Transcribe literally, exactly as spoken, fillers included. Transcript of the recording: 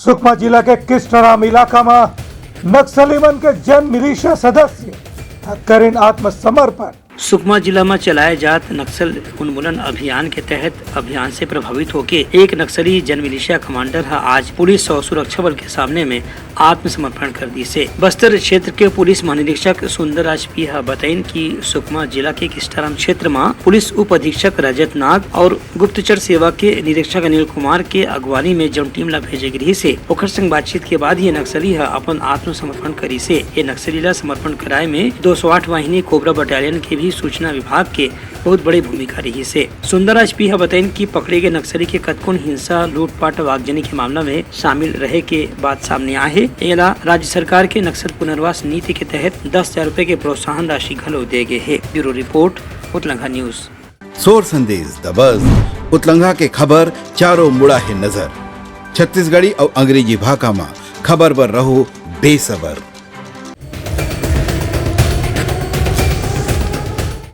सुकमा जिला के किस्टाराम इलाका म नक्सली मन के जन मिलिशिया सदस्य ह करिन आत्मसमर्पण। सुकमा जिला म चलाए जात नक्सल उन्मूलन अभियान के तहत अभियान से प्रभावित होके एक नक्सली जन मिलिशिया कमांडर ह आज पुलिस और सुरक्षा बल के सामने में आत्मसमर्पण कर दिस हे। बस्तर क्षेत्र के पुलिस महानिरीक्षक सुंदर राज पी ह बताइन कि सुकमा जिला के किस्टाराम क्षेत्र म पुलिस उप अधीक्षक रजत नाग और गुप्तचर सेवा के निरीक्षक अनिल कुमार के अगुवानी में जौन टीम ला भेजे गे रिहिस हे, ओकर संग बातचीत के बाद ये नक्सली ह अपन आत्मसमर्पण करिस हे। ये नक्सली ला समर्पण कराए में दो सौ आठ वाहिनी कोबरा बटालियन के भी सूचना विभाग के बहुत बड़ी भूमिका रिहिस हे। सुंदर राज पी ह बताइन कि पकड़े गए नक्सली के कतकोन हिंसा, लूटपाट अउ आगजनी के मामला में शामिल रहे के बात सामने आए हे। एला राज्य सरकार के नक्सल पुनर्वास नीति के तहत दस हजार रुपए के प्रोत्साहन राशि घलो दे गे हे। ब्यूरो रिपोर्ट, उतलंघा न्यूज। सोर संदेश दबस, उतलंघा के खबर चारों मुड़ा हे नजर। छत्तीसगढ़ी अउ अंग्रेजी भाखा म खबर बर रहो बेसबर।